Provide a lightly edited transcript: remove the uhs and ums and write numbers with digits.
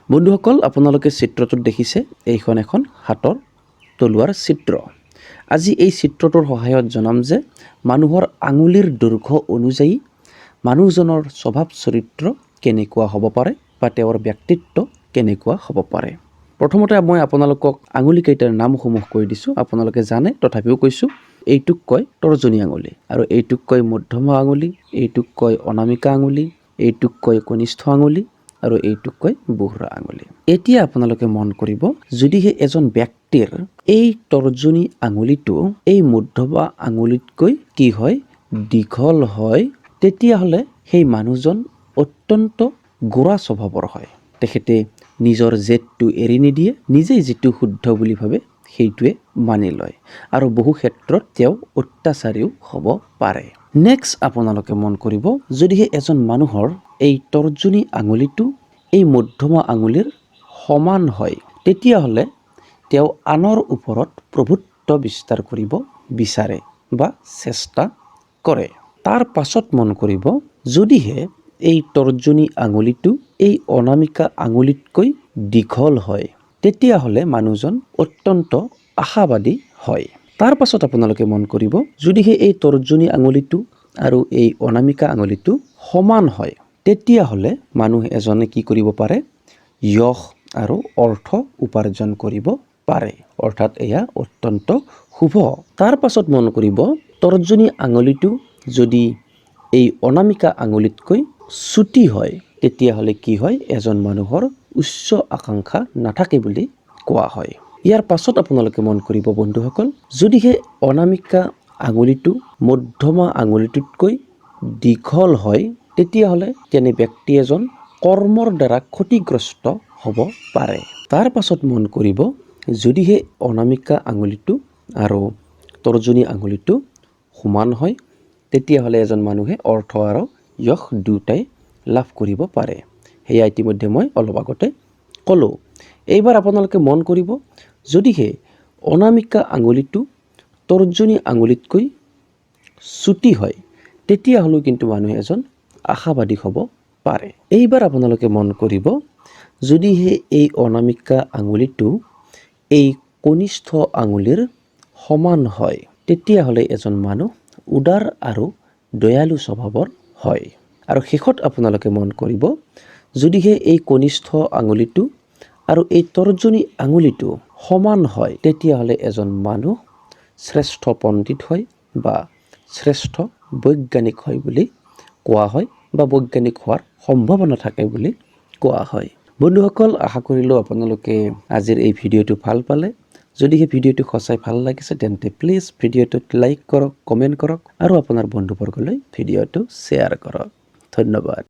বন্ধুসকল, আপোনালোকে চিত্ৰটোত দেখিছে, এইখন এখন হাতৰ তলুৱাৰ চিত্ৰ। আজি এই চিত্ৰটোৰ সহায়ত জনাম যে মানুহৰ আঙুলিৰ দৈৰ্ঘ্য অনুযায়ী মানুহজনৰ স্বভাৱ চৰিত্ৰ কেনেকুৱা হ'ব পাৰে বা তেওঁৰ ব্যক্তিত্ব কেনেকুৱা হ'ব পাৰে। প্ৰথমতে মই আপোনালোকক আঙুলিকেইটাৰ নামসমূহ কৈ দিছোঁ। আপোনালোকে জানে, তথাপিও কৈছোঁ। এইটোক কয় তৰ্জনী আঙুলি আৰু এইটোক কয় মধ্যমা আঙুলি, এইটোক কয় অনামিকা আঙুলি, এইটোক কয় কনিষ্ঠ আঙুলি আৰু এইটোক কয় বুঢ়া আঙুলি। এতিয়া আপোনালোকে মন কৰিব, যদিহে এজন ব্যক্তিৰ এই তৰ্জনী আঙুলিটো এই মধ্যমা আঙুলিতকৈ কি হয়, দীঘল হয়, তেতিয়াহ'লে সেই মানুহজন অত্যন্ত গোড়া স্বভাৱৰ হয়। তেখেতে নিজৰ জেদটো এৰি নিদিয়ে, নিজেই যিটো শুদ্ধ বুলি ভাবে সেইটোৱে মানি লয় আৰু বহু ক্ষেত্ৰত তেওঁ অত্যাচাৰীও হ'ব পাৰে। নেক্সট আপোনালোকে মন কৰিব, যদিহে এজন মানুহৰ এই তৰ্জনী আঙুলিটো এই মধ্যমা আঙুলিৰ সমান হয়, তেতিয়াহ'লে তেওঁ আনৰ ওপৰত প্ৰভুত্ব বিস্তাৰ কৰিব বিচাৰে বা চেষ্টা কৰে। তাৰ পাছত মন কৰিব, যদিহে এই তৰ্জনী আঙুলিটো এই অনামিকা আঙুলিতকৈ দীঘল হয়, তেতিয়াহ'লে মানুহজন অত্যন্ত আশাবাদী হয়। তাৰ পাছত আপোনালোকে মন কৰিব, যদিহে এই তৰ্জনী আঙুলিটো আৰু এই অনামিকা আঙুলিটো সমান হয়, তেতিয়াহ'লে মানুহ এজনে কি কৰিব পাৰে? যশ আৰু অৰ্থ উপাৰ্জন কৰিব পাৰে। অৰ্থাৎ এয়া অত্যন্ত শুভ। তাৰ পাছত মন কৰিব, তৰ্জনী আঙুলিটো যদি এই অনামিকা আঙুলিতকৈ চুটি হয়, তেতিয়াহ'লে কি হয়? এজন মানুহৰ উচ্চ আকাংক্ষা নাথাকে বুলি কোৱা হয়। ইয়াৰ পাছত আপোনালোকে মন কৰিব বন্ধুসকল, যদিহে অনামিকা আঙুলিটো মধ্যমা আঙুলিটোতকৈ দীঘল হয়, তেতিয়াহ'লে তেনে ব্যক্তি এজন কৰ্মৰ দ্বাৰা ক্ষতিগ্ৰস্ত হ'ব পাৰে। তাৰ পাছত মন কৰিব, যদিহে অনামিকা আঙুলিটো আৰু তৰ্জনী আঙুলিটো সমান হয়, তেতিয়াহ'লে এজন মানুহে অৰ্থ আৰু যশ দুয়োটাই লাভ কৰিব পাৰে। সেয়া ইতিমধ্যে মই অলপ আগতে ক'লোঁ। এইবাৰ আপোনালোকে মন কৰিব, যদিহে অনামিকা আঙুলিটো তৰ্জনী আঙুলিতকৈ চুটি হয়, তেতিয়াহ'লেও কিন্তু মানুহ এজন আশাবাদী হ'ব পাৰে। এইবাৰ আপোনালোকে মন কৰিব, যদিহে এই অনামিকা আঙুলিটো এই কনিষ্ঠ আঙুলিৰ সমান হয়, তেতিয়াহ'লে এজন মানুহ উদাৰ আৰু দয়ালু স্বভাৱৰ হয়। আৰু শেষত আপোনালোকে মন কৰিব, যদিহে এই কনিষ্ঠ আঙুলিটো আৰু এই তৰ্জনী আঙুলিটো সমান হয়, তেতিয়াহ'লে এজন মানুহ শ্ৰেষ্ঠ পণ্ডিত হয় বা শ্ৰেষ্ঠ বৈজ্ঞানিক হয় বুলি কোৱা হয় বা বৈজ্ঞানিক হোৱাৰ সম্ভাৱনা থাকে বুলি কোৱা হয়। বন্ধুসকল, আশা কৰিলোঁ আপোনালোকে আজিৰ এই ভিডিঅ'টো ভাল পালে। যদিহে ভিডিঅ'টো সঁচাই ভাল লাগিছে, তেন্তে প্লিজ ভিডিঅ'টোত লাইক কৰক, কমেণ্ট কৰক আৰু আপোনাৰ বন্ধুবৰ্গলৈ ভিডিঅ'টো শ্বেয়াৰ কৰক। ধন্যবাদ।